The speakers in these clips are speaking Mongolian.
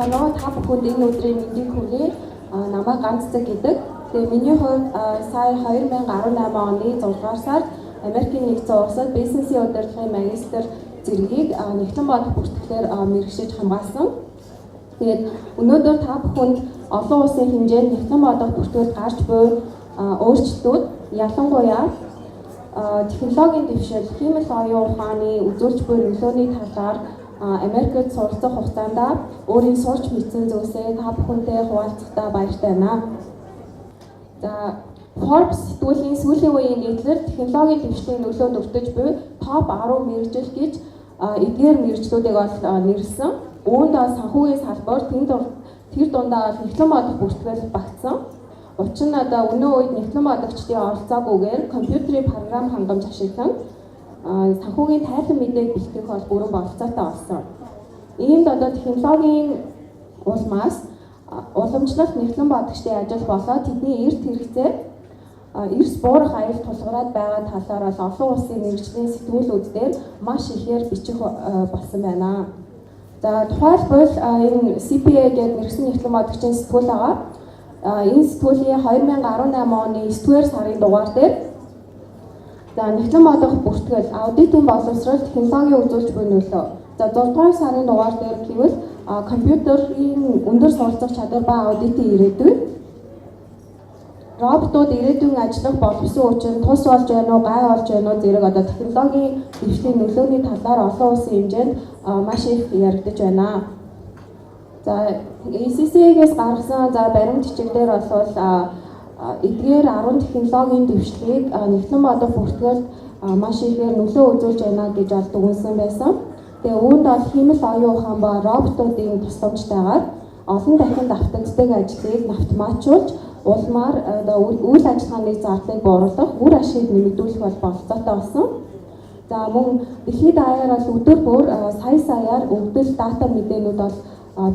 Байцгаана уу? Та бүхэнд энэ өдрийн мэндийг хүргэе. Намайг Ганццэг гэдэг. Тэгээ миний хувьд сая 2018 оны 6 дугаар сард Америкийн нэгдсэн улсад бизнесийн удирдлагын магистр зэргийг нягтлан бодох бүртгэлээр мэргэшиж хамгаалсан. Тэгээд өнөөдөр та бүхэнд олон улсын хэмжээнд нягтлан бодох бүртгэлд гарч буй өөрчлөлтүүд, ялангуяа технологийн дэвшил, хиймэл оюун ухааны үзүүлж буй нөлөөний талаар Америкт суралцах хугацаанд өөрийн сурч мэдсэн зүйлсээ та бүхэнтэй хуваалцахдаа баяртай байна. За, Forbes сэтгүүлийн сүүлийн үеийн нийтлэл технологийн дэвшлийн нөлөөнд өртөж буй топ 10 мэргэжил гэж эдгээр мэргэжлүүдийг бол нэрлэсэн. Үүнд санхүүгийн салбар, тэр дундаа бол нягтлан бодох бүртгэл багтсан. Учир нь одоо өнөө үед нягтлан бодогчдын оролцоогүйгээр компьютерийн програм хангамж ашиглан санхүүгийн тайлан мэдээг бэлтгэх бол бүрэн бололцоотой болсон. Иймд одоо технологийн улмаас уламжлалт нягтлан бодогчдын ажил болоод тэдний эрт хэрэгцээ эрс буурах аюул тулгараад байгаа талаар бол олон улсын мэргэжлийн сэтгүүлүүд дээр маш ихээр бичих болсон байна. За, тухайлбал энэ CPA гэдэг мэргэшсэн нягтлан бодогчийн сэтгүүл байгаа. Энэ сэтгүүлийн 2018 оны 9-р сарын дугаар дээр, за, нягтлан бодох бүртгэл, аудитын боловсрол, технологийн үзүүлж буй нөлөө. За, 6 дугаар сарын дугаар дээр гэвэл компьютерийн өндөр суралцах чадвар ба аудитын ирээдүй, роботууд ирээдүйн ажиллах боловсон хүчин тус болж байна уу, гай болж байна уу зэрэг одоо технологийн дэвшлийн нөлөөний талаар олон улсын хэмжээнд маш их яригдаж байна. За, ACCA-гээс гаргасан, за, баримт бичиг дээр бол эдгээр 10 технологийн дэвшлийг нягтлан бодох бүртгэлд маш ихээр нөлөө үзүүлж байна гэж бол дүгнэсэн байсан. Тэгээ үүнд бол хиймэл оюун ухаан ба роботуудын тусламжтайгаар олон дахин давтагддаг ажлыг автоматжуулж улмаар одоо үйл ажиллагааны зардлыг бууруулах, үр ашгийг нэмэгдүүлэх бол бололцоотой болсон. За, мөн дэлхийд даяар бол өдөр бүр сая саяар өгөгдөл дата мэдээнүүд бол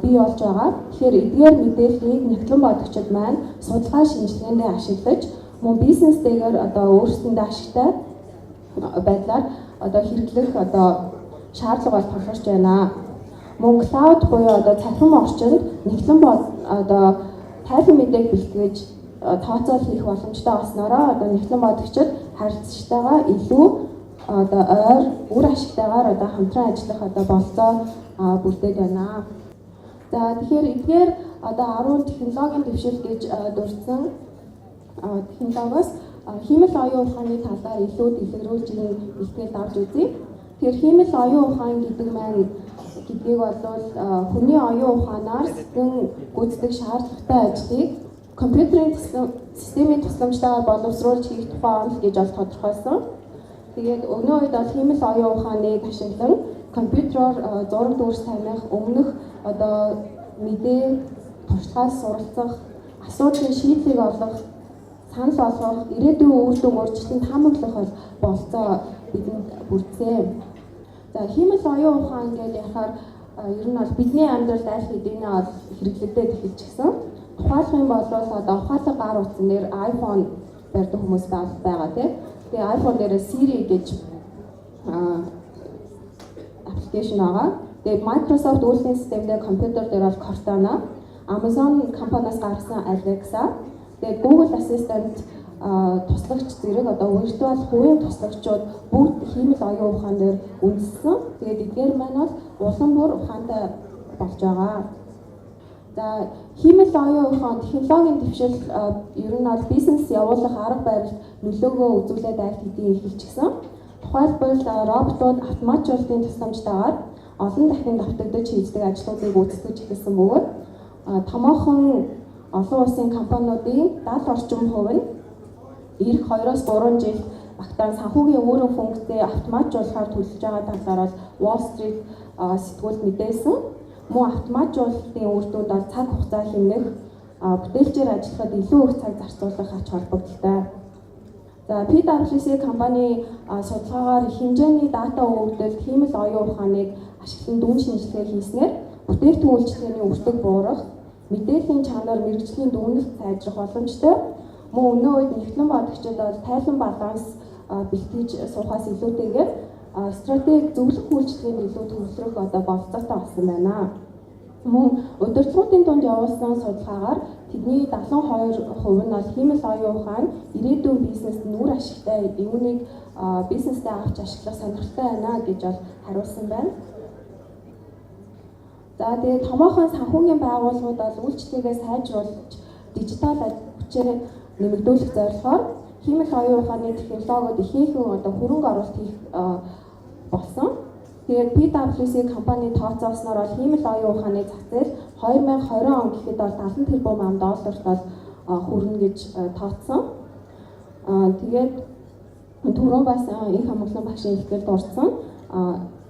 бий болж байгаа. Тэгэхээр эдгээр мэдээллийг нягтлан бодогчид маань судалгаа шинжилгээндээ ашиглаж, мөн бизнестэйгээр одоо өөрсдөндөө ашигтай байдлаар одоо хэрэглэх одоо шаардлага бол тулгарч байна. Мөн cloud буюу одоо цахим орчинд нягтлан одоо тайлан мэдээг бэлтгэж, тооцоол хийх боломжтой болсноороо одоо нягтлан бодогчид харилцагчтайгаа илүү одоо ойр, үр ашигтайгаар одоо хамтран ажиллах одоо бололцоо бүрдээд байна. За, тэгэхээр эдгээр одоо 10 технологийн дэвшил гэж дурдсан технологиос хиймэл оюун ухааны талаар илүү дэлгэрүүлж энэ бэлтгэлд авч үзье. Тэгэхээр хиймэл оюун ухаан гэдэг маань гэдгийг бол хүний оюун ухаанаар сэтгэн гүйцэтгэх шаардлагатай ажлыг компьютерийн системийн тусламжтайгаар боловсруулж хийх тухай онол гэж бол тодорхойлсон. Тэгээд өнөө үед бол хиймэл оюун ухааныг ашиглан компьютероор зураг дүрс таних, өмнөх одоо мэдээ туршлагаас суралцах, асуудлын шийдлийг олох, санал болгох, ирээдүйн үр дүн өөрчлөлтийг таамаглах бол бололцоо бидэнд бүрдсэн. За, хиймэл оюун ухаан гэж ярихаар ер нь бол бидний амьдралд аль хэдийнэ бол хэрэглэгдээд эхэлчихсэн. Тухайлах юм бол одоо ухаалаг гар утсан дээр iPhone барьдаг хүмүүс байгаа, тийм. Тэгээ iPhone дээр Siri гэж application байгаа. Тэгээд Microsoft үйлдлийн системдээ компьютер дээр бол Cortana, Amazon компаниас гаргасан Alexa, тэгээд Google Assistant туслагч зэрэг одоо virtual хувийн туслагчуд бүгд хиймэл оюун ухаан дээр үндэссэн. Тэгээд эдгээр маань бол улам бүр ухаантай болж байгаа. За, хиймэл оюун ухаан технологийн дэвшил ер нь бол бизнес явуулах арга барилд нөлөөгөө үзүүлээд аль хэдийн эхэлчихсэн. Тухайлбал роботууд автоматжуулалтын тусламжтайгаар олон дахин давтагдаж хийгддэг ажлуудыг гүйцэтгэж эхэлсэн бөгөөд томоохон олон улсын компаниудын 70 орчим хувь нь ирэх 2-оос 3 жил багтаан санхүүгийн өөрийн функцээ автоматжуулахаар төлөвлөж байгаа талаар бол Wall Street сэтгүүлд мэдээлсэн. Мөн автоматжуулалтын үр дүнд бол цаг хугацаа хэмнэх, бүтээлчээр ажиллахад илүү их цаг зарцуулах ач холбогдолтой. За, PwC компани судалгаагаар их хэмжээний дата өгөгдөлд хиймэл оюун ухааныг ашиглан дүн шинжилгээ хийснээр бүтээгдэхүүн үйлчилгээний өртөг буурах, мэдээллийн чанар, мэргэжлийн дүгнэлт сайжрах боломжтой. Мөн өнөө үед нягтлан бодогчид бол тайлан баланс бэлтгэж суухаас илүүтэйгээр стратеги зөвлөх үйлчилгээнд илүү төвлөрөх одоо бололцоотой болсон байна. Мөн удирдлагуудын дунд явуулсан судалгаагаар тэдний 72% нь бол хиймэл оюун ухаан ирээдүйн бизнест нь үр ашигтай, үүнийг бизнесдээ авч ашиглах сонирхолтой байна гэж бол хариулсан байна. За, тэгээд томоохон санхүүгийн байгууллагууд бол үйлчилгээгээ сайжруулж, дижитал хүчээр нэмэгдүүлэх зорилгоор хиймэл оюун ухааны технологиуд ихээхэн одоо хөрөнгө оруулалт хийх болсон. Тэгээд PwC компани тооцоолсноор бол хиймэл оюун ухааны зах зээл 2020 он гэхэд бол 70 тэрбум ам долларт бол хүрнэ гэж тооцсон. Тэгээд түрүүн бас Энх Амгалан багшийн хэлэхээр дурдсан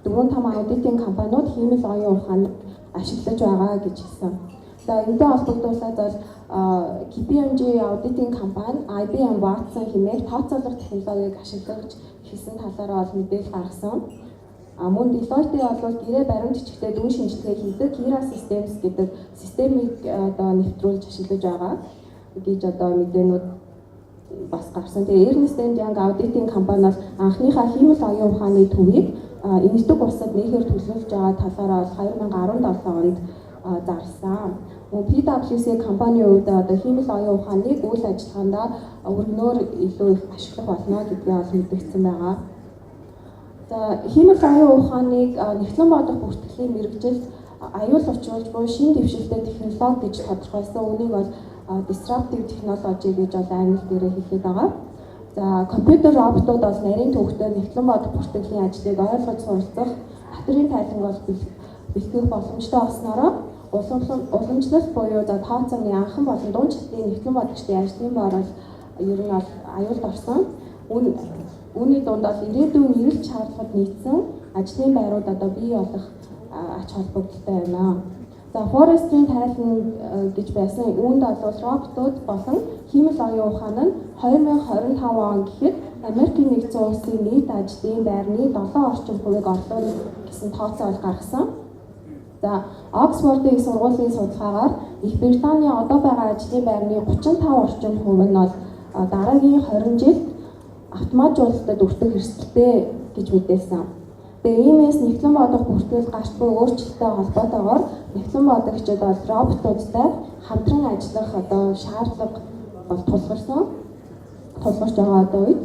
дөрвөн том аудитын компаниуд хиймэл оюун ухааныг ашиглаж байгаа гэж хэлсэн. За, энэтэй холбогдуулаад бол KPMG аудитын компани IBM Watson хэмээх тооцоолох технологиг ашиглаж хийсэн талаараа бол мэдээлэл гаргасан. А мөн Deloitte бол гэрээ баримт бичигтэй дүн шинжилгээ хийдэг Kira Systems гэдэг системийг одоо нэвтрүүлж ашиглаж байгаа гэж одоо мэдээнүүд бас гарсан. Тэгээ Ernst Young аудитын компани бол анхныхаа хиймэл оюун ухааны төвийг Энэтхэг улсад нээхээр төлөвлөж байгаа талаараа бол 2017 онд зарласан. Мөн PwC компанийн хувьд одоо хиймэл оюун ухааныг үйл ажиллагаандаа өргөнөөр илүү их ашиглах болно гэдгийг бол мэдэгдсэн байгаа. За, хиймэл оюун ухааныг нягтлан бодох бүртгэлийн мэргэжилд аюул учруулж буй шинэ дэвшилтэй технологи гэж тодорхойлсон. Үүнийг бол disruptive technology гэж бол англи дээрээ хэлээд байгаа. За, компьютер роботууд бол нарийн төвөгтэй нягтлан бодох бүртгэлийн ажлыг ойлгож суралцах, татрын тайланг бол бэлтгэх боломжтой болсноороо уламжлалт буюу за тооцооны анхан болон дунд шатын нягтлан бодогчдын ажлын бор бол ер нь бол аюулд орсон. Үүний дунд бол ирээдүйн эрэлт шаардлагад нийцсэн ажлын байрууд одоо бий болох ач холбогдолтой байна. За, Forrester-ийн тайлан гэж байсан. Үүнд бол роботууд болон хиймэл оюун ухаан нь 2025 он гэхэд Америкийн Нэгдсэн Улсын нийт ажлын байрны 7 орчим хувийг орлуулна гэсэн тооцоо бол гаргасан. За, Оксфордын их сургуулийн судалгаагаар Их Британийн одоо байгаа ажлын байрны 35 орчим хувь нь бол дараагийн 20 жилд автоматжуулалтад өртөх эрсдэлтэй гэж мэдээлсэн. Тэгээ иймээс нягтлан бодох бүртгэл гарч буй өөрчлөлттэй холбоотойгоор нягтлан бодогчид бол роботуудтай хамтран ажиллах одоо шаардлага бол тулгарч байгаа одоо үед.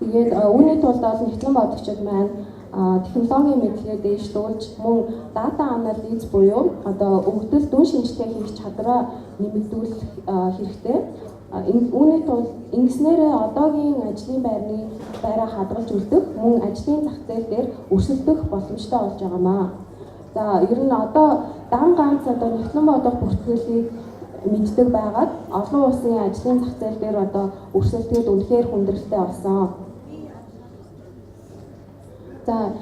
Тэгээд үүний тулд бол нягтлан бодогчид маань технологийн мэдлэгээ дээшлүүлж, мөн data analysis буюу одоо өгөгдөл дүн шинжилгээ хийх чадвараа нэмэгдүүлэх хэрэгтэй. Үүний тулд ингэснээрээ одоогийн ажлын байрны байраа хадгалж үлдэх, мөн ажлын зах зээл дээр өрсөлдөх боломжтой болж байгаа юм аа. За, ер нь одоо дан ганц одоо нягтлан бодох бүртгэлийг мэддэг байгаад олон улсын ажлын зах зээл дээр одоо өрсөлдөд үнэхээр хүндрэлтэй болсон. За,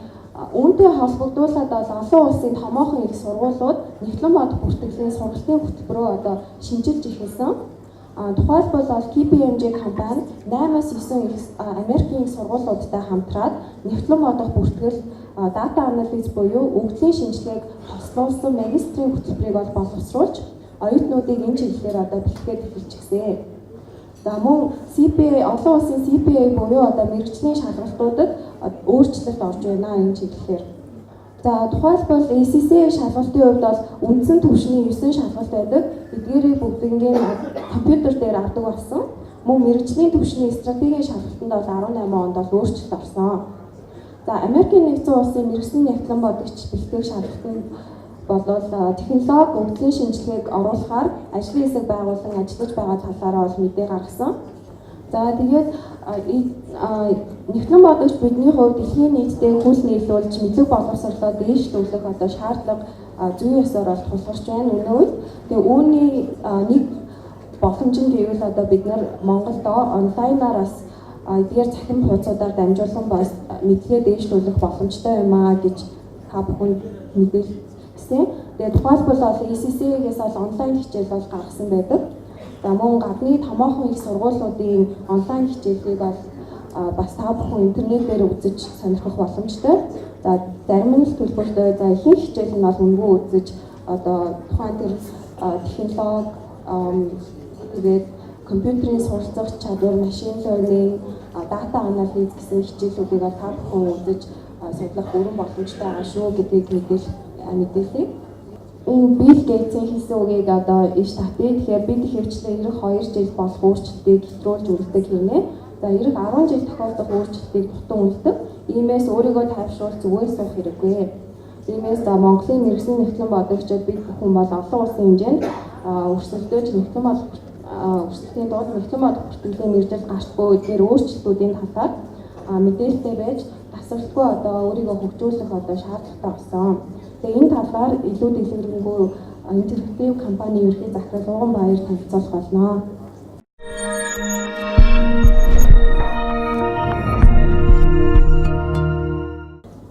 үүнтэй холбогдуулаад бол олон улсын томоохон их сургуулиуд нягтлан бодох бүртгэлийн сургалтын хөтөлбөрөө одоо шинэчилж эхэлсэн. Тухайлбал бол KPMG компани 8-аас 9 их Америкийн их сургуулиудтай хамтраад нягтлан бодох бүртгэл, data analysis буюу өгөгдлийн шинжилгээг хослуулсан магистрийн хөтөлбөрийг бол боловсруулж, оюутнуудыг энэ чиглэлээр одоо бэлтгээд эхэлчихсэн. За, мөн CPA, олон улсын CPA буюу одоо мэргэжлийн шалгалтуудад өөрчлөлт орж байна энэ чиглэлээр. За, тухайлбал ACCA шалгалтын хувьд бол үндсэн түвшний 9 шалгалт байдаг. Эдгээрийг бүгднийг компьютер дээр авдаг болсон. Мөн мэргэжлийн түвшний стратегийн шалгалтанд бол 18 онд бол өөрчлөлт орсон. За, Америкийн Нэгдсэн Улсын мэргэшсэн нягтлан бодогч бэлтгэх шалгалтанд болвол технологи өгөгдлийн шинжилгээг оруулахаар ажлын хэсэг байгуулан ажиллаж байгаа талаараа бол мэдээ гаргасан. За, тэгээд нягтлан бодогч бидний хувьд дэлхийн нийтдээ хөл нийлүүлж, мэдлэг боловсрлоо дээшлүүлэх одоо шаардлага зүйн ёсоор бол тулгарч байна өнөө үед. Тэгээ үүний нэг боломж нь гэвэл одоо бид нар Монголд онлайнаар бас эдгээр цахим хуудасуудаар дамжуулан бас мэдлэгээ дээшлүүлэх боломжтой юм аа гэж та бүхэнд мэдээлсэн. Тэгээ тухайлбал бол ACCA-гээс бол онлайн хичээл бол гаргасан байдаг. За, мөн гадны томоохон их сургуулиудын онлайн хичээлийг бол бас та бүхэн интернетээр үзэж сонирхох боломжтой. За, зарим нь л төлбөртэй, за, ихэнх хичээл нь бол үнэгүй үзэж, одоо тухайн тэр технологи, тэгээд компьютерийн суралцах чадвар, machine learning, data analysis гэсэн хичээлүүдийг бол та бүхэн үзэж судлах бүрэн боломжтой байгаа шүү гэдгийг мэдээлье. Энэ Билл Гейтсийн хэлсэн үгийг одоо иш татъя. Тэгэхээр бид ихэвчлэн ирэх 2 жил болох өөрчлөлтийг хэтрүүлж үнэлдэг хэрнээ. За, ирэх 10 жил тохиолдох өөрчлөлтийг дутан үнэлдэг. Иймээс өөрийгөө тайвшруулж зүгээр суух хэрэггүй. Иймээс за Монголын мэргэсэн нягтлан бодогчид бид бүхэн бол олон улсын хэмжээнд өрсөлдөж, нягтлан бодох өрсөлдөхийн тулд нягтлан бодох бүртгэлийн мэргэжил гарч буй эдгээр өөрчлөлтүүдийн талаар мэдээлэлтэй байж тасралтгүй одоо өөрийгөө хөгжүүлэх одоо шаардлагатай болсон. Тэгээ энэ талаар илүү дэлгэрэнгүй Interactive компани ерөнхий захирал Ууганбаяр танилцуулах болно.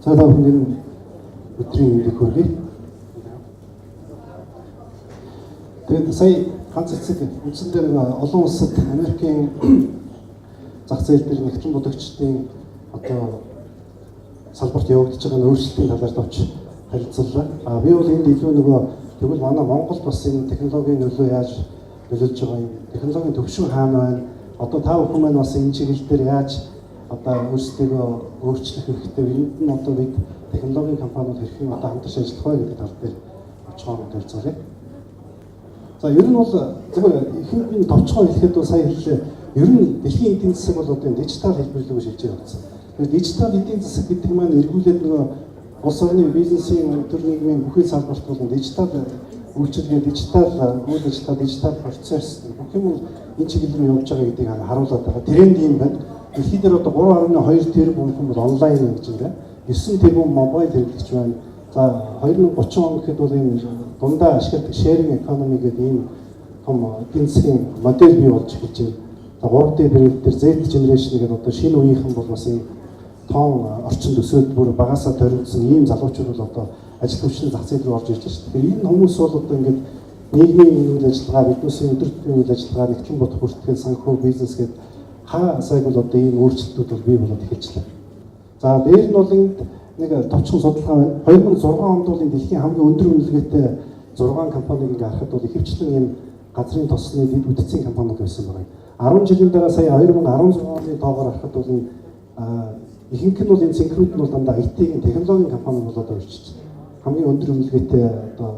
За, та бүхэнд энэ өдрийн мэндийг хүргэе. Тэгээд сая ганц эцэг үндсэн дээр олон улсад Америкийн зах зээл дээр нягтлан бодогчдын одоо салбарт явагдаж байгаа өөрчлөлтийн талаар товч харилцууллаа. А би бол энд илүү нөгөө тэгвэл манай Монгол бас энэ технологийн нөлөө яаж нөлөөлж байгаа юм, технологийн төвшин хаана байна? Одоо та бүхэн маань бас энэ чиглэл дээр яаж одоо өөрсдийгөө өөрчлөх хэрэгтэй вэ? Энд нь одоо бид технологийн компаниуд хэрхэн одоо хамтарч ажиллах вэ гэдэг тал дээр товчхон танилцуулъя. За, ер нь бол зөвхөн эхэнд нь товчхон хэлэхэд бол сая хэллээ. Ер нь дэлхийн эдийн засаг бол одоо дижитал хэлбэр рүү шилжиж явагдсан. Тэгэхээр дижитал эдийн засаг гэдэг маань эргүүлээд нөгөө улс орны бизнесийн төр нийгмийн бүхий салбарт бол дижитал үйлчилгээ, дижитал үйл ажиллагаа, дижитал процесс бүх юм энэ чиглэл рүү явж байгаа гэдгийг харуулад байгаа. Тренд юм байна. Дэлхий дээр одоо 3.2 тэрбум хүн бол онлайн гэж байна. 9 тэрбум mobile хэрэглэгч байна. За, 2030 он гэхэд бол энэ дундаа ашигладаг sharing economy гэдэг ийм том эдийн засгийн модель бий болж эхэлж байна. За, 3D принтер, Z generation гэдэг одоо шинэ үеийнхэн бол бас ийм тоон орчинд өсөөд бүр багасаа торигдсон ийм залуучууд бол одоо ажил хүчний зах зээл рүү орж ирж байна шүү. Тэгэхээр энэ хүмүүс бол одоо ингээд нийгмийн үйл ажиллагаа, бизнесийн өдөр тутмын үйл ажиллагаа, нягтлан бодох бүртгэл, санхүү, бизнес гэдэг хаа сайг бол одоо ийм өөрчлөлтүүд бол бий болоод эхэлжлээ. За, дээр нь бол энд нэг товчхон судалгаа байна. 2006 онд бол энэ дэлхийн хамгийн өндөр үнэлгээтэй 6 компаниг ингээ харахад бол ихэвчлэн ийм газрын тосны дэд бүтцийн компаниуд байсан байгаа. 10 жилийн дараа сая 2016 оны тоогоор харахад бол энэ ихэнх нь бол энэ цэнхрүүд нь бол дандаа IT-ийн технологийн компани болоод орчиж хамгийн өндөр үнэлгээтэй одоо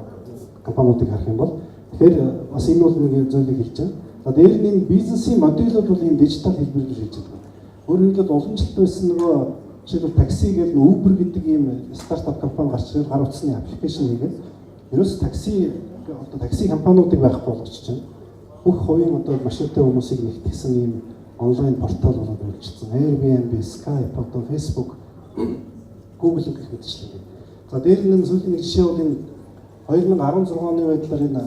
компаниудыг харах юм бол тэгэхээр бас энэ бол нэг зүйлийг хэлж байна. За, дээр нь энэ бизнесийн модельүүд бол ийм дижитал хэлбэр рүү шилжиж байгаа. Өөрөөр хэлбэл уламжлалт байсан нөгөө жишээлбэл такси гэдэг Uber гэдэг ийм стартап компани гарч ирээд гар утасны application хийгээд ерөөс такси одоо такси компаниудыг байхгүй болгочих чинь бүх хувийн одоо машинтай хүмүүсийг нэгтгэсэн ийм онлайн портал болоод үйлчилсэн. Airbnb, Skype, одоо Facebook, Google гэх мэтчлэн. За, дээр нь сүүлийн нэг жишээ бол энэ 2016 оны байдлаар энэ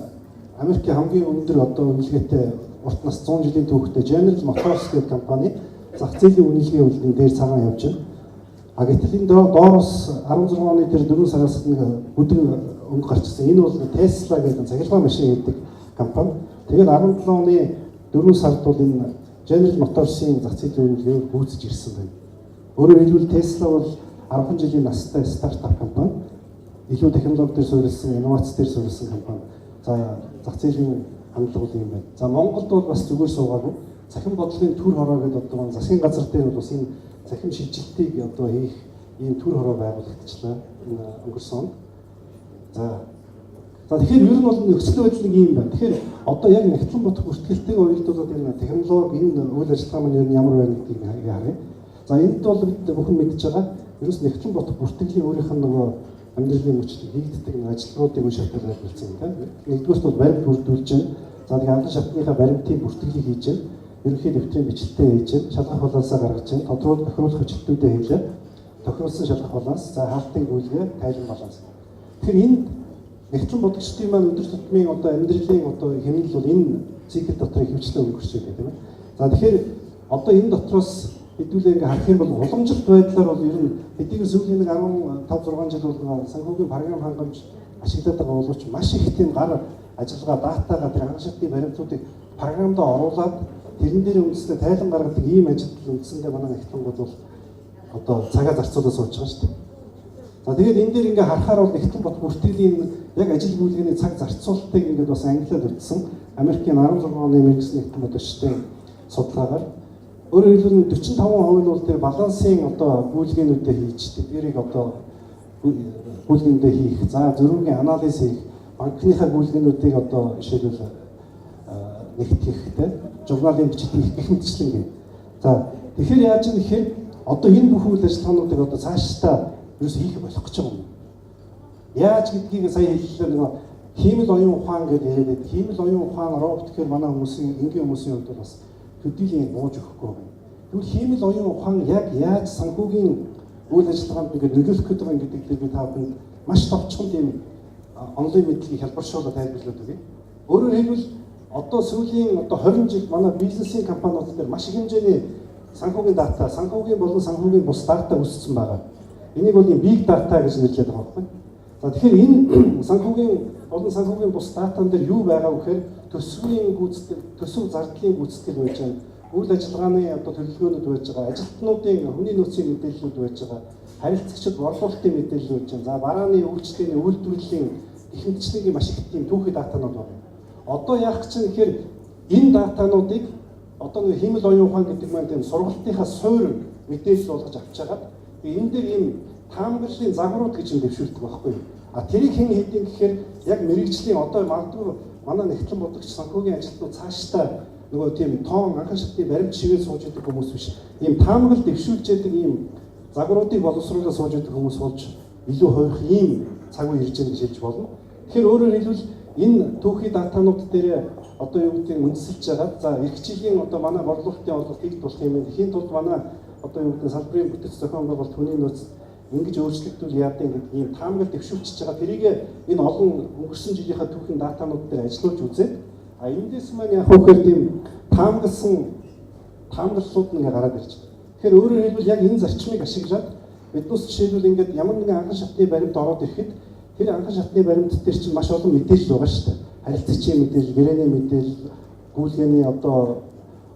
Америкийн хамгийн өндөр одоо үнэлгээтэй урт нас 100 жилийн түүхтэй General Motors гэдэг компани зах зээлийн үнэлгээ үлдэн дээр цагаан явж байна. А гэтэл энэ доороос 16 оны тэр 4 сараас нэг бүдэг өнгө гарчсан. Энэ бол Tesla гэдэг цахилгаан машин хийдэг компани. Тэгээд 17 оны 4 сард бол энэ General Motors-ын зах зээлийн үнэлгээг гүйцэж ирсэн байна. Өөрөөр хэлбэл Tesla бол 10 жилийн настай стартап компани. Илүү технологи дээр суурилсан, инновац дээр суурилсан компани. За, зах зээлийн хандлага бол юм байна. За, Монголд бол бас зүгээр суугаагүй. Цахим бодлогын төр хороо гэдэг одоо засгийн газар дээр бол бас энэ цахим шилжилтийг одоо хийх ийм төр хороо байгуулагдчихлаа энэ өнгөрсөн онд. За, тэгэхээр ер нь бол нөхцөл байдал нэг юм байна. Тэгэхээр одоо яг нягтлан бодох бүртгэлтэйг уялдуулаад энэ технологи, энэ үйл ажиллагаа маань ер нь ямар байна гэдгийг харъя. За, энд бол бид бүхэн мэдж байгаа. Ерөөс нягтлан бодох бүртгэлийн өөрийнх нь нөгөө амьдралын мөчд хийгддэг нэг ажиллагауудыг үе шатаар байлцсан юм тийм. Нэгдүгээрт бол баримт бүрдүүлж байна. За, тэгээ анхан шатныхаа баримтын бүртгэлийг хийж байна. Ерөнхий дэвтрийн бичлэлтээ хийж байна. Шалгах балансаа гаргаж байна. Тодруулах, тохируулах бичлэлтүүдээ хийлээ. Тохируулсан шалгах баланс, за хаалтын гүйлгээ, тайлан баланс. Тэгэхээр энд нягтлан бодогчдын маань өдөр тутмын одоо амьдралын одоо хэмнэл бол энэ цикл дотор ихэвчлэн өнгөрч байдаг тийм ээ. За, тэгэхээр одоо энэ дотроос хэдүүлээ ингээ харах юм бол уламжлалт байдлаар бол ер нь хэдийгээр сүүлийн нэг 15 6 жил бол санхүүгийн програм хангамж ашиглаад байгаа боловч маш их тийм гар ажиллагаа датагаа тэр анхан шатны баримтуудыг програмдаа оруулаад тэрэн дээр үндэслээ тайлан гаргадаг ийм ажил үндсэндээ манай нягтлангууд бол одоо цагаа зарцуулаад сууж байгаа шүү дээ. За, тэгээд энэ дээр ингээ харахаар бол нягтлан бот бүртгэлийн яг ажил гүйлгээний цаг зарцуулалтыг ингээд бас англиад үзсэн. Америкийн 16 оны мэргэсэн нягтлан бодогчдын судалгаагаар өөрөөр хэлбэл 45% нь бол тэр балансын одоо гүйлгээнүүдээ хийж тэдгэрийг одоо гүйлгэндээ хийх, за зөрүүгийн анализ хийх, Банкныхаа гүйлгээнүүдийг одоо жишээлбэл нэгтгэх те, журналын бичиг хийх гэх мэтчлэн. За тэгэхээр яаж юм гэхээр одоо энэ бүх үйл ажиллагаануудыг одоо цаашдаа ерөөс хийх болох гэж байгаа юм. Яаж гэдгийг сая хэллээ, нөгөө хиймэл оюун ухаан гэдээ яриад байдаг. Хиймэл оюун ухаан, робот гэхээр манай хүмүүсийн, энгийн хүмүүсийн хувьд бол бас төдийлөн бууж өгөхгүй байна. Тэгвэл хиймэл оюун ухаан яг яаж санхүүгийн үйл ажиллагаанд ингээд нөлөөлөх гээд байгаа гэдэг дээр би та бүхэнд маш товчхон тийм онлайн мэдлэгийг хялбаршуулаад тайлбарлаад өгье. Өөрөөр хэлбэл одоо сүүлийн одоо 20 жил манай бизнесийн компаниуд дээр маш их хэмжээний санхүүгийн data, санхүүгийн болон санхүүгийн бус data үүссэн байгаа. Энийг бол big data гэж нэрлэдэг байгаа байхгүй. За тэгэхээр энэ санхүүгийн болон санхүүгийн бус data н дээр юу байгаа вэ гэхээр төсвийн гүйцэтгэл, төсөв зардлын гүйцэтгэл байж байна. Үйл ажиллагааны одоо төлөвлөгөөнүүд байж байгаа, ажилтнуудын хүний нөөцийн мэдээллүүд байж байгаа, харилцагчид борлуулалтын мэдээлэл байж байгаа. За барааны үйлчлэгээний үйлдвэрлэлийн гэх мэтчилэнгийн маш их тийм түүхий data нууд байна. Одоо яах гэж байна гэхээр энэ data нуудыг одоо нэг хиймэл оюун ухаан гэдэг маань тийм сургалтынхаа суурь мэдээлэл болгож авч хагаад энэ дээр ийм таамаглалын загварууд гэж юм дэвшүүлдэг байхгүй юу? А тэрийг хэн хийдэг гэхээр яг мэргэжлийн одоо магадгүй манай нягтлан бодогч санхүүгийн ажилтнууд цаашдаа нөгөө тийм тоон анхан шатны баримт шивээ сууж идэг хүмүүс биш. Ийм таамаглал дэвшүүлж яадаг ийм загваруудыг боловсруулаад сууж идэг хүмүүс болж илүү хувирах ийм цаг үе ирж байгаа гэж хэлж болно. Тэгэхээр өөрөөр хэлбэл энэ түүхий data нууд дээр одоо юу гэдгийг үндэслэж байгаа. За эх жилийн одоо манай борлуулалтын орлого тэгж болох юм байна. Тэхийн тулд манай одоо юу гэдэг салбарын бүтэц зохион байгуулалт хүний нөөц ингэж өөрчлөгдвөл яадаг гэдэг ийм таамаглал дэвшүүлчихэж байгаа. Тэрийг энэ олон өнгөрсөн жилийнхаа түүхийн data нууд дээр ажиллуулж үзээд а эндээс маань яг хөөхөр тийм таамагласан таамаглалууд нь ингээ гараад ирж байна. Тэгэхээр өөрөөр хэлбэл яг энэ зарчмыг ашиглаад биднээс жишээлбэл ингээд ямар нэгэн анхан шатны баримт ороод ирэхэд тэр анхан шатны баримт дээр чинь маш олон мэдээлэл байгаа шүү дээ. Харилцагчийн мэдээлэл, гэрээний мэдээлэл, гүйлгээний одоо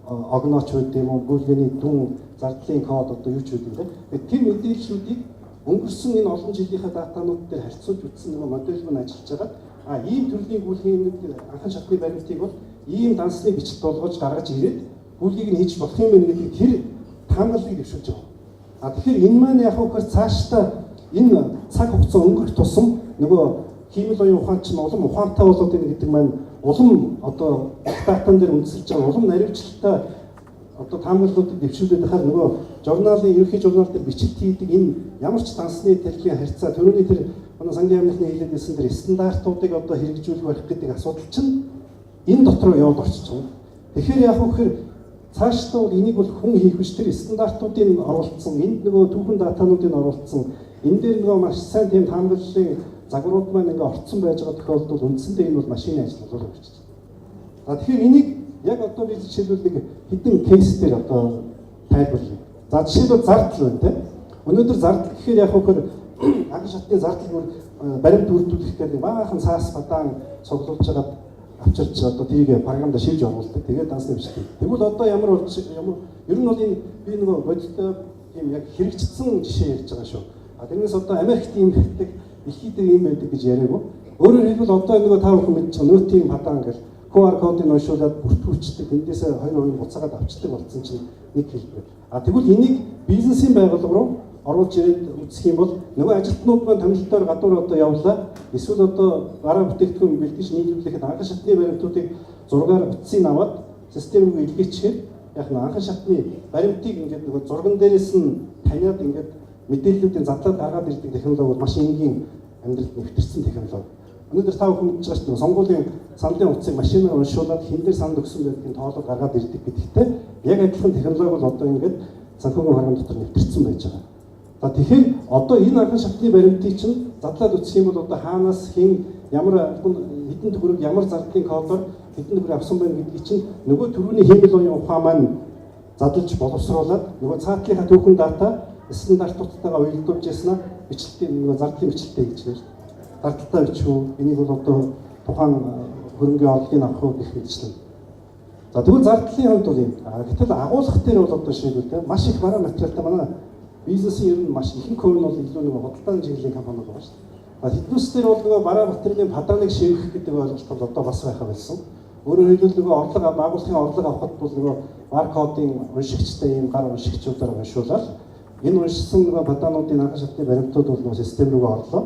огнооч байд юм уу, гүйлгээний дүн, зардлын код одоо юу ч байд юм те. Тэр мэдээллүүдийг өнгөрсөн энэ олон жилийнхаа data нууд дээр харьцуулж үзсэн нөгөө модель маань ажиллаж байгаа. А ийм төрлийн гүйлгээний анхан шатны баримтыг бол ийм дансны бичлэлт болгож гаргаж ирээд гүйлгийг нь хийж болох юм байна гэдэг тэр таамаглалыг дэвшүүлж байгаа. А тэгэхээр энэ маань яг үхээр цаашдаа энэ цаг хугацаа өнгөрөх тусам нөгөө хиймэл оюун ухаан чинь улам ухаантай болоод байна гэдэг маань улам одоо data н дээр үндэслэж байгаа улам наривчлалтай одоо таамаглалуудыг дэвшүүлээд байхаар нөгөө журналын ерөнхий журнал дээр бичлэлт хийдэг энэ ямар ч дансны тарилгын харьцаа төрөний тэр манай сангийн яамныхны хэлээд байсан тэр стандартуудыг одоо хэрэгжүүлэх байх гэдэг асуудал чинь энэ дотор яваад орчиж байгаа. Тэгэхээр яг үхээр цаашдаа бол энийг бол хүн хийх биш, тэр стандартуудыг оруулсан, энд нөгөө түүхэн data нуудыг оруулсан, энэ дээр нөгөө маш сайн тийм таамаглалын загварууд маань ингээ орцсон байж байгаа тохиолдолд үндсэндээ энэ бол машины ажил болоод явчихж байна. За тэгэхээр энийг яг одоо би жишээлбэл нэг хэдэн case дээр одоо тайлбарлая. За жишээлбэл зардал байна те. Өнөөдөр зардал гэхээр яг хөөхөр анхан шатны зардал бүр баримт бүрдүүлэх гэдэг баахан цаас бадаан цуглуулж хагаад авчирч одоо тэрийг програмд шивж оруулдаг. Тэгээд дансны бичдэг. Тэгвэл одоо ямар болж ямар ер нь бол энэ би нөгөө бодиттой тийм яг хэрэгжсэн жишээ ярьж байгаа шүү. А тэрнээс одоо Америкт ийм байдаг, дэлхийд дээр ийм байдаг гэж яриаггүй. Өөрөөр хэлбэл одоо нөгөө та бүхэн мэдж байгаа нөөтийн падаан гэл QR кодыг уншуулад бүртгүүлчихдэг. Эндээсээ 2% буцаагаад авчдаг болсон чинь нэг хэлбэр. А тэгвэл энийг бизнесийн байгууллага руу оруулж ирээд үзэх юм бол нөгөө ажилтнууд маань томилолтоор гадуур одоо явлаа. Эсвэл одоо бараа бүтээгдэхүүн бэлтгэж нийлүүлэхэд анхан шатны баримтуудыг зургаар утсыг аваад систем рүү илгээчихээр яг нь анхан шатны баримтыг ингээд нөгөө зурган дээрээс нь таниад ингээд мэдээллүүдийн задлаад гаргаад ирдэг технологи бол маш энгийн амьдралд нэвтэрсэн технологи. Өнөөдөр та бүхэн мэдж байгаа шүү дээ. Сонгуулийн саналын утсыг машинаар уншуулад хэн дээр санал өгсөн байдгийг тоолоод гаргаад ирдэг гэдэгтэй яг адилхан технологи бол одоо ингээд санхүүгийн програм дотор нэвтэрсэн байж байгаа. За тэгэхээр одоо энэ анхан шатны баримтыг чинь задлаад үзэх юм бол одоо хаанаас хэн ямар хэдэн төгрөг ямар зардлын кодоор хэдэн төгрөг авсан байна гэдгийг чинь нөгөө төрөүний хиймэл оюун ухаан маань задлж боловсруулад нөгөө цаатлынхаа түүхэн data стандартуудтайгаа уялдуулж яснаа бичлэлтийн нөгөө зардлын бичлэлтээ хийж байна. Зардалтай бичих үү? Энийг бол одоо тухайн хөрөнгөний орлогыг авах уу гэх мэтчлэн. За тэгвэл зардлын хувьд бол юм. Гэтэл агуулгах дээр бол одоо жишээлбэл те маш их бараа материалтай манай бизнесийн ер нь маш ихэнх хувь нь бол илүү нөгөө худалдааны чиглэлийн компаниуд байгаа шүү дээ. Тэднээс дээр бол нөгөө бараа материалын падааныг шивэх гэдэг ойлголт бол одоо бас байхаа болсон. Өөрөөр хэлбэл нөгөө орлого байгууллагын орлого авахд бол нөгөө баркодын уншигчтай ийм гар уншигчдаар уншуулаад энэ уншсан нөгөө падаануудын анхан шатны баримтууд бол нөгөө систем рүүгээ орлоо.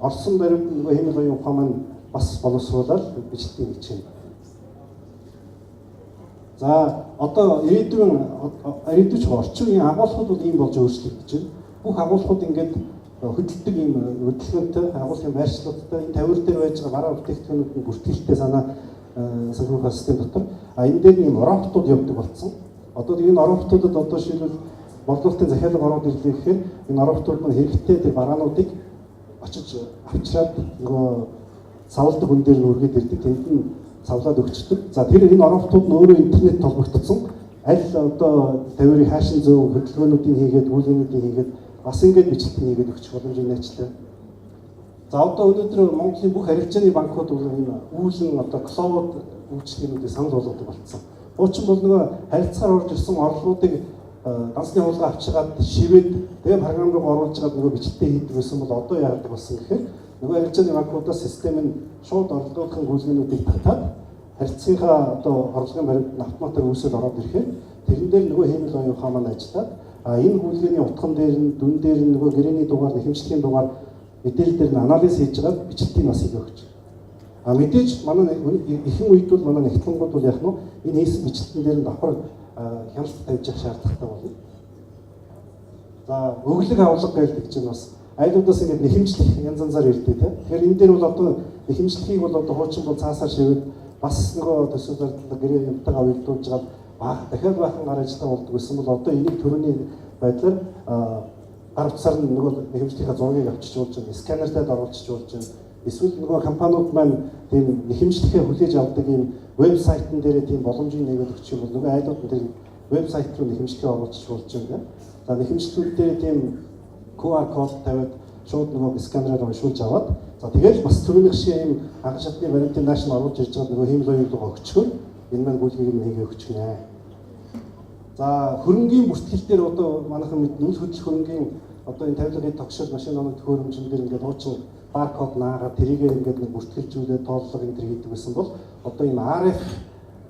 Орсон баримт нөгөө хиймэл оюун ухаан маань бас боловсруулаад бичлэлтийг хичээнэ. За одоо ирээдүйн ирээдүйч орчин үеийн агуулгууд бол ийм болж өөрчлөгдөж байна. Бүх агуулгууд ингээд хөдөлдөг ийм хөдөлгөөнтэй агуулгын байршлуудтай энэ тавиур дээр байж байгаа бараа бүтээгдэхүүнүүд нь бүртгэлтэй санаа санхүүгийн систем дотор энэ дээр ийм роботууд явдаг болсон. Одоо энэ роботуудад одоо жишээлбэл борлуулалтын захиалга ороод ирлээ гэхээр энэ роботууд нь хэрэгтэй тэр бараануудыг очиж авчираад нөгөө савладаг хүн дээр нь үргээд ирдэг. Тэнд нь савлаад өгчдөг. За тэр энэ роботууд нь өөрөө интернет холбогдсон. Аль одоо тавиурыг хаашин зөв хөдөлгөөнүүдийг хийгээд, үйлгэнүүдийг хийгээд бас ингээд бичлэлтийг хийгээд өгчих боломжийг нээчлээ. За одоо өнөөдөр Монголын бүх арилжааны банкуд бол энэ үүлэн одоо cloud үйлчилгээнүүдийг санал болгодог болсон. Хуучин бол нөгөө харилцаагаар орж ирсэн орлогоодыг дансны хулгай авчигаад шивээд тэгээ програм руу оруулж чаад нөгөө бичлэлтээ хийдэг байсан бол одоо яадаг болсон гэхээр нөгөө арилжааны банкудаас систем нь шууд орлогын гүйлгээнүүдийг татаад харилцаынхаа одоо орлогын баримт нь автоматар үүсээд ороод ирэхээр тэрэн дээр нөгөө хиймэл оюун ухаан маань ажиллаад энэ гүйлгээний утган дээр нь дүн дээр нь нөгөө гэрээний дугаар, нэхэмжлэгийн дугаар мэдээлэл дээр нь анализ хийж байгаа бичлэлтийг бас хийгээ өгч. А мэдээж манай ихэнх үед бол манай нэгтлэнгууд бол яг нь энэ хийсэн бичлэлтэн дээр нь давхар хяналт тавьж явах шаардлагатай болно. За өглөг авлага гэдэг чинь бас айлуудаас ингээд нэхэмжлэх янз янзаар ирдэг тийм. Тэгэхээр энэ дээр бол одоо нэхэмжлэхийг бол одоо хуучин бол цаасаар шивэд бас нөгөө төсөв зардлага гэрээ юмтайгаа уялдуулж байгаа баах дахиад баахан гар ажиллагаа болдог гэсэн бол одоо энийг төрөний байдлаар гар утсаар нь нөгөө нэхэмжлэхийнхаа зургийг авчиж болж байна, сканертад оруулчих болж байна. Эсвэл нөгөө компаниуд маань тийм нэхэмжлэхээ хүлээж авдаг ийм вебсайтн дээр тийм боломжийг нээгээд өгчих юм бол нөгөө айлууд нь тэр вебсайт руу нэхэмжлэхээ оруулчих болж байна. За нэхэмжлэлүүд дээр тийм QR код тавиад шууд нөгөө сканераар уншуулж аваад за тэгэл бас түрүүнийх шиг ийм анхан шатны баримтын нааш нь оруулж ирж байгаа нөгөө хиймэл оюун руу өгчхөр энэ маань гүйлгээг нь хийгээ өгчихнэ. За хөрөнгийн бүртгэл дээр одоо манайхан мэднэ үл хөдлөх хөрөнгийн одоо энэ тавилгын тогшил машин оног төхөөрөмжн дээр ингээд хуучин баркод наагаад тэрийг ингээд нэг бүртгэлжүүлээд тооллого энэ төр хийдэг байсан бол одоо ийм RF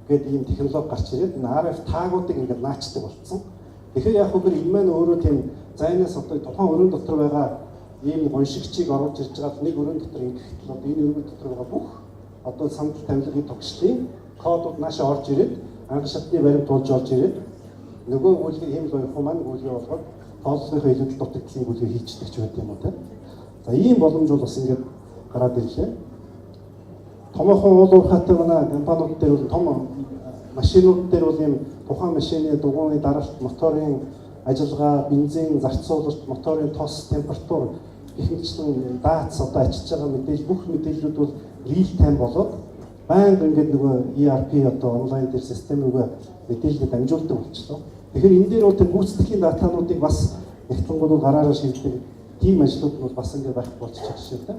гэдэг ийм технологи гарч ирээд энэ RF таагуудыг ингээд наачдаг болсон. Тэгэхээр яг үгээр энэ маань өөрөө тийм зайнаас одоо тухайн өрөөнд дотор байгаа ийм гоншигчийг оруулж ирж байгаа нэг өрөөнд дотор ингэхдээ одоо энэ өрөөнд дотор байгаа бүх одоо сандал тавилгын тогшлын кодууд наашаа орж ирээд анх шатны баримт туулж орж ирээд нөгөө гүйлгээ хиймэл оюун маань гүйлгээ болгоод тооллогынхоо илүүдэл дутагдлын гүйлгээ хийчихдэг ч байд юм уу те. За ийм боломж бол бас ингээд гараад ирлээ. Томоохон уул уурхайтай манай компаниуд дээр бол том машинууд дээр бол ийм тухайн машины дугуйны даралт, моторын ажиллагаа, бензин зарцуулалт, моторын тос, температур гэх мэтчлэн даац одоо ачиж байгаа мэдээлэл бүх мэдээллүүд бол real time болоод байнга ингээд нөгөө ERP одоо онлайн дээр систем рүүгээ мэдээлэлд дамжуулдаг болчихлоо. Тэгэхээр энэ дээр бол тэр гүйцэтгэхийн датануудыг бас нэгтлэнгууд гараараа шийддэг тийм ажлууд нь бол бас ингээд байх болчих жишээтэй.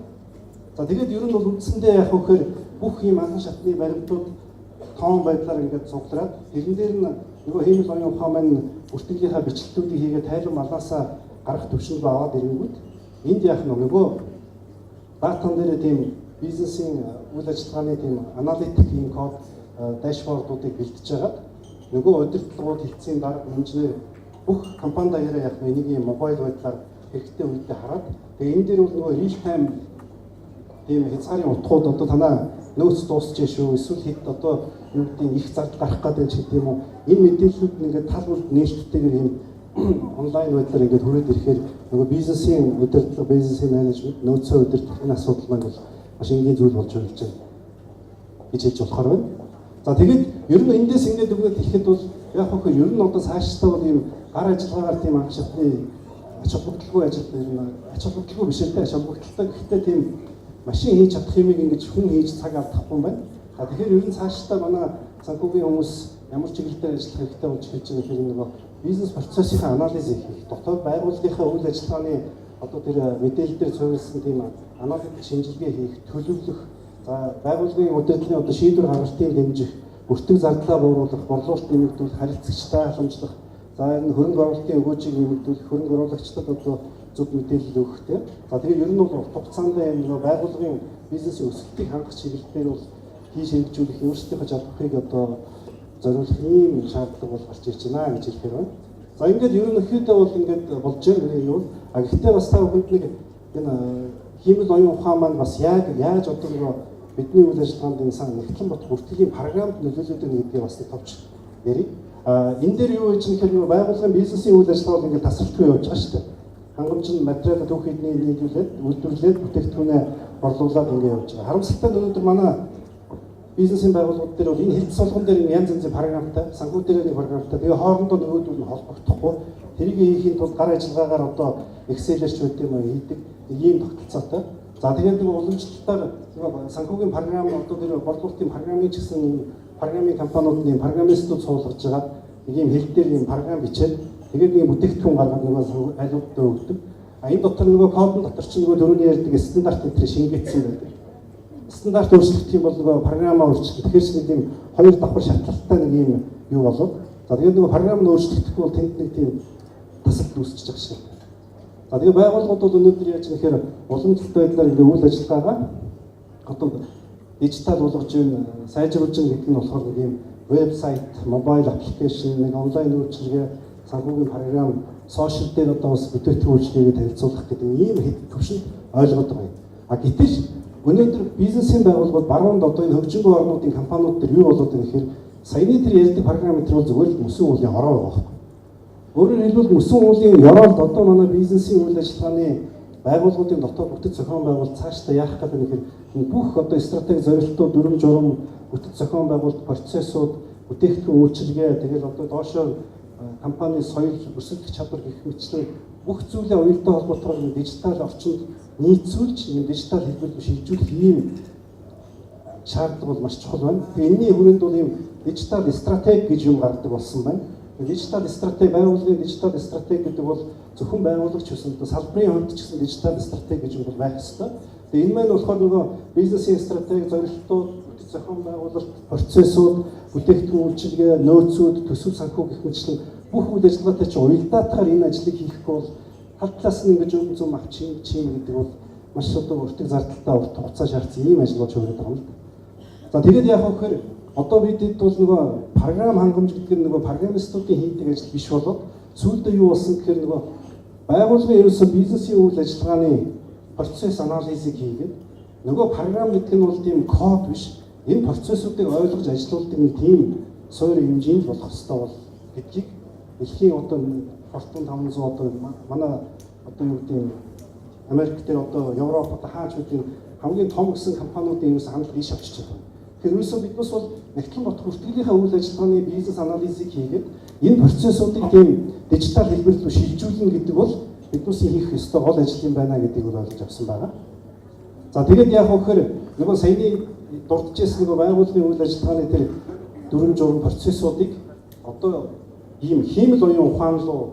За тэгээд ер нь бол үндсэндээ яг вэхээр бүх ийм анхан шатны баримтууд тоон байдлаар ингээд цуглараад тэрэн дээр нь нөгөө хиймэл оюун ухаан маань бүртгэлийнхаа бичлэлтүүдийг хийгээд тайлан малаасаа гарах төвшөнд аваад ирэнгүүт энд яах нь нөгөө датан дээр тийм бизнесийн үйл ажиллагааны тийм аналитик ийм код дашбордуудыг бэлтэж хагаад нөгөө удирдлагууд хэлтсийн дарга менежер бүх компани даяараа яг энийг ийм мобайл байдлаар хэрэгтэй үедээ хараад тэгээ энэ дээр бол нөгөө real time тийм хязгаарын утгууд одоо танаа нөөц дуусчээ шүү эсвэл хэд одоо юу гэдэг их зардал гарах гэдэг ч гэдэг юм уу энэ мэдээллүүд нь ингээд тал бүрд нээлттэйгээр ийм онлайн байдлаар ингээд хүрээд ирэхээр нөгөө бизнесийн удирдлага, бизнесийн менежмент, нөөцөө удирдах энэ асуудал маань бол маш энгийн зүйл болж болж байна гэж хэлж болохоор байна. За тэгээд ер нь эндээс ингээд өгөөд хэлэхэд бол яг хөө ер нь одоо цаашдаа бол ийм гар ажиллагаагаар тийм анх шатны ач холбогдолгүй ажил ер нь ач холбогдолгүй биш л дээ ач холбогдолтой гэхдээ тийм машин хийж чадах юмыг ингэж хүн хийж цаг алдахгүй юм байна. За тэгэхээр ер нь цаашдаа манай санхүүгийн хүмүүс ямар чиглэл дээр ажиллах хэрэгтэй болж эхэлж байгаа гэхээр нөгөө бизнес процессынхаа анализ хийх, дотоод байгууллагынхаа үйл ажиллагааны одоо тэр мэдээлэл дээр суурилсан тийм аналитик шинжилгээ хийх, төлөвлөх, за байгууллагын удирдлагын одоо шийдвэр гаргалтыг дэмжих, өртөг зардлаа бууруулах, борлуулалт нэмэгдүүлэх, харилцагчтай халамжлах, за энэ хөрөнгө оруулалтын өгөөжийг нэмэгдүүлэх, хөрөнгө оруулагчдад одоо зөв мэдээлэл өгөх тийм. За тэгэхээр ер нь бол урт хугацаанд энэ нөгөө байгууллагын бизнесийн өсөлтийг хангах чиглэл дээр бол хийж хэрэгжүүлэх өөрсдийнхөө чадварыг одоо зориулах ийм шаардлага бол гарч ирж байна гэж хэлэхээр байна. За ингээд ерөнхийдөө бол ингээд болж байна юу. А гэхдээ бас та бүхэнд нэг энэ хиймэл оюун ухаан маань бас яг яаж одоо нөгөө бидний үйл ажиллагаанд энэ сан нягтлан бодох бүртгэлийн програмд нөлөөлөд байна гэдгийг бас товч ярив. Энэ дээр юу гэж нэхэр нөгөө байгууллагын бизнесийн үйл ажиллагаа бол ингээд тасралтгүй явж байгаа шүү дээ. Хангамж нь материал түүх эдний нийлүүлээд, үйлдвэрлээд, бүтээгдэхүүнээ борлуулад ингээд явж байгаа. Харамсалтай нь өнөөдөр манай бизнесийн байгууллагууд дээр бол энэ хэлц солгон дээр янз янзын програмтай, санхүү дээр нэг програмтай. Тэгээ хоорондоо нөгөөдөл нь холбогдохгүй. Тэрийг хийхийн тулд гар ажиллагаагаар одоо Excel-ээр ч үт юм уу хийдэг ийм тогтолцоотой. За тэгээд нэг уламжлалтаар санхүүгийн програм одоо тэр борлуулалтын програмын ч гэсэн програмын компаниуд нь программистууд суулгаж байгаа нэг ийм хэл дээр ийм програм бичээд тэгээд нэг бүтээгдэхүүн гаргаад нөгөө айлуудад өгдөг. А энэ дотор нөгөө кодон дотор чинь нөгөө дөрөвний ярьдаг стандарт энэ шингээсэн байдаг. Стандарт өөрчлөгдөх юм бол нөгөө програмаа өөрчлөх. Тэгэхээр ч нэг тийм хоёр давхар шатлалтай нэг ийм юу болов. За тэгээд нөгөө програм нь өөрчлөгдөхгүй бол тэнд нэг тийм тасалт үүсчихэж байгаа шээ. За тэгээд байгууллагууд бол өнөөдөр яаж нэхэр уламжлалт байдлаар ингээ үйл ажиллагаагаа одоо дижитал болгож байна, сайжруулж байна гэдэг нь болохоор нэг ийм вебсайт, mobile application, нэг онлайн үйлчилгээ, санхүүгийн програм, social дээр одоо бас бүтээгдэхүүн үйлчилгээг танилцуулах гэдэг ийм төвшөнд ойлгоод байгаа юм. А гэтэл өнөөдөр бизнесийн байгууллагууд баруунд одоо энэ хөгжингүй орнуудын компаниуд дээр юу болоод байна гэхээр саяны тэр ярьдаг програм энэ бол зүгээр л мөсөн уулын ороо байгаа байхгүй. Өөрөөр хэлбэл мөсөн уулын ёроолд одоо манай бизнесийн үйл ажиллагааны байгууллагуудын дотоод бүтэц зохион байгуулалт цаашдаа яах гэдэг нь гэхээр бүх одоо стратеги зорилтууд, дүрэм журам, бүтэц зохион байгуулалт, процессууд, бүтээгдэхүүн үйлчилгээ, тэгэл одоо доошоо компани соёл, өрсөлдөх чадвар гэх мэтчлэн бүх зүйлээ уялдаа холбоотойгоор дижитал орчинд нийцүүлж, ийм дижитал хэлбэр рүү шилжүүлэх ийм шаардлага бол маш чухал байна. Тэгээ энэний хүрээнд бол ийм дижитал стратеги гэж юм гаргадаг болсон байна. Дижитал стратеги, байгууллагын дижитал стратеги гэдэг бол зөвхөн байгууллагч гэсэн одоо салбарын хувьд ч гэсэн дижитал стратеги гэж юм бол байх ёстой. Тэгээ энэ маань болохоор нөгөө бизнесийн стратеги, зорилтууд, бүтэц зохион байгуулалт, процессууд, бүтээгдэхүүн үйлчилгээ, нөөцүүд, төсөв санхүү гэх мэтчлэн бүх үйл ажиллагаатай чи уялдаатахаар энэ ажлыг хийхгүй бол тал талаас нь ингэж өм зүм авч чинь гэдэг бол маш одоо өртөг зардалтай урт хугацаа шаардсан ийм ажил болж хувираад байгаа юм л да. За тэгээд яах вэ гэхээр одоо бидэд бол нөгөө програм хангамж гэдэг нь нөгөө программистуудын хийдэг ажил биш болоод сүүлдээ юу болсон гэхээр нөгөө байгууллагын ерөөсөө бизнесийн үйл ажиллагааны процесс анализыг хийгээд нөгөө програм гэдэг нь бол тийм код биш, энэ процессуудыг ойлгож ажилуулдаг нэг тийм суур хэмжээнд болох ёстой бол гэдгийг дэлхийн одоо Fortune 500 одоо манай одоо юу гэдэг нь Америк дээр одоо Европ одоо хаач үгүй хамгийн том гэсэн компаниудын ерөөсөө хандлага ийш авчиж байгаа. Тэгэхээр ерөөсөө биднес бол нягтлан бодох бүртгэлийнхаа үйл ажиллагааны бизнес анализыг хийгээд энэ процессуудыг тийм дижитал хэлбэр рүү шилжүүлнэ гэдэг бол биднээсийн хийх ёстой гол ажил юм байна гэдгийг бол ойлгож авсан байгаа. За тэгээд яах вэ гэхээр нөгөө саяны дурдчихсан нөгөө байгууллагын үйл ажиллагааны тэр дүрэм журам процессуудыг одоо ийм хиймэл оюун ухаан руу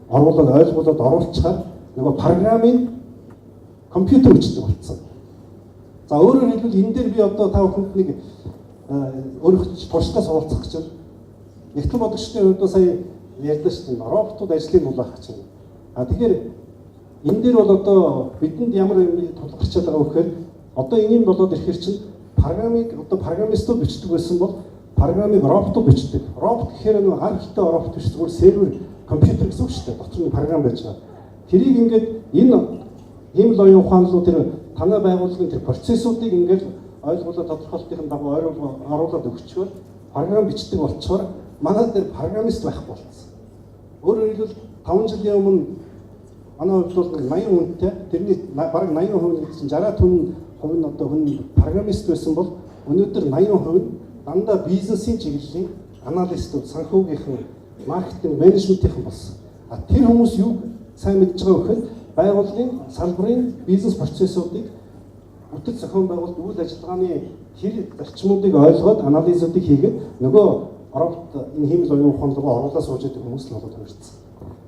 оруулаад ойлгуулад оруулчихаар нөгөө програмыг компьютер бичдэг болсон. За өөрөөр хэлбэл энэ дээр би одоо та бүхэнд нэг өөрийнхөө туршлагаас хуваалцах гэж байна. Нягтлан бодогчдын хувьд сая ярьлаа шүү дээ. Роботууд ажлыг булаах гэж байна. А тэгэхээр энэ дээр бол одоо бидэнд ямар юм тулгарчаад байгаа вэ гэхээр одоо энэ юм болоод ирэхэр чинь програмыг одоо программистууд бичдэг байсан бол програмыг роботууд бичдэг. Робот гэхээр нэг гар хөлтэй робот биш, зүгээр сервер компьютер гэсэн үг шүү дээ. Дотор нь програм байж байгаа. Тэрийг ингээд энэ хиймэл оюун ухаан руу тэр танай байгууллагын тэр процессуудыг ингээд ойлгуулаад тодорхойлтын дагуу оруулаад өгчөөр програм бичдэг болчоор манай дээр программист байхгүй болцсон. Өөрөөр хэлбэл 5 жилийн өмнө манай хувьд бол 80 хүнтэй, тэрний бараг 80% гэдэг чинь 60% нь одоо хүн программист байсан бол өнөөдөр 80% нь дандаа бизнесийн чиглэлийн аналистууд, санхүүгийнхэн, маркетинг, менежментийнхэн болсон. А тэр хүмүүс юу сайн мэдж байгаа вэ гэхээр байгууллагын салбарын бизнес процессуудыг бүтэц зохион байгуулалт үйл ажиллагааны тэр зарчмуудыг ойлгоод анализуудыг хийгээд нөгөө робот энэ хиймэл оюун ухаан руу оруулаад сууж байгаа хүмүүс л болоод хувирсан.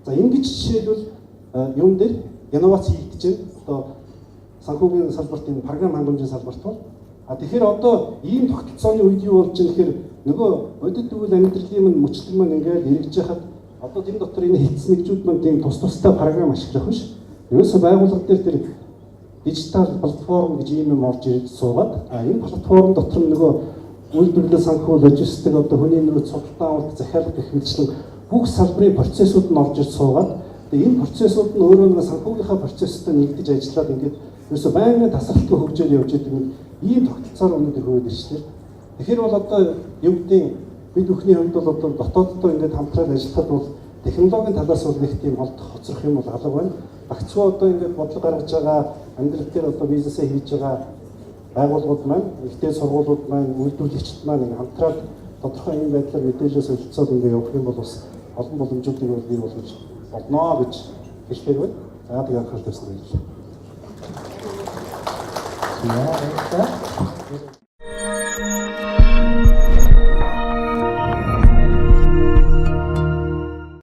За ингэж жишээлбэл юун дээр инновац хийгдэж байна. Одоо санхүүгийн салбарт энэ програм хангамжийн салбарт бол а тэгэхээр одоо ийм тогтолцооны үед юу болж байгаа гэхээр нөгөө бодит үйл амьдралын минь мөчлөг маань ингээд эргэж яхад одоо тэр дотор энэ хэлтс нэгжүүд маань тийм тус тустай програм ашиглах биш. Ерөөсө байгууллага дээр тэр дижитал платформ гэж ийм юм орж ирж суугаад энэ платформ дотор нөгөө үйлдвэрлэл, санхүү, логистик, одоо хүний нөөц, худалдан авалт, захиалга гэх мэтчлэн бүх салбарын процессууд нь орж ирж суугаад тэгээ энэ процессууд нь өөрөө нэг санхүүгийнхаа процесстой нэгдэж ажиллаад ингээд Ерөөсө байнгын тасралтгүй хөгжөөл явж идэг юм ийм тогтолцоор өнөөдөр хөрөөд ирчихлээ. Тэгэхээр бол одоо юу гэдгийг бид бүхний хувьд бол одоо дотооддоо ингээд хамтраад ажиллахад бол технологийн талаас бол нэг тийм холдох хоцрох юм бол алга байна. Багцгүй одоо ингээд бодлого гаргаж байгаа, амьдрал дээр одоо бизнесээ хийж байгаа байгууллагууд маань, ихтэй сургуулиуд маань, үйлдвэрлэгчид маань ингээд хамтраад тодорхой юм байдлаар мэдээлэл солилцоод ингээд явах юм бол бас олон боломжуудыг бол бий болгож болно гэж хэлэхээр байна. За, тэгээ анхаарал тавьсан баярлалаа. За, баярлалаа.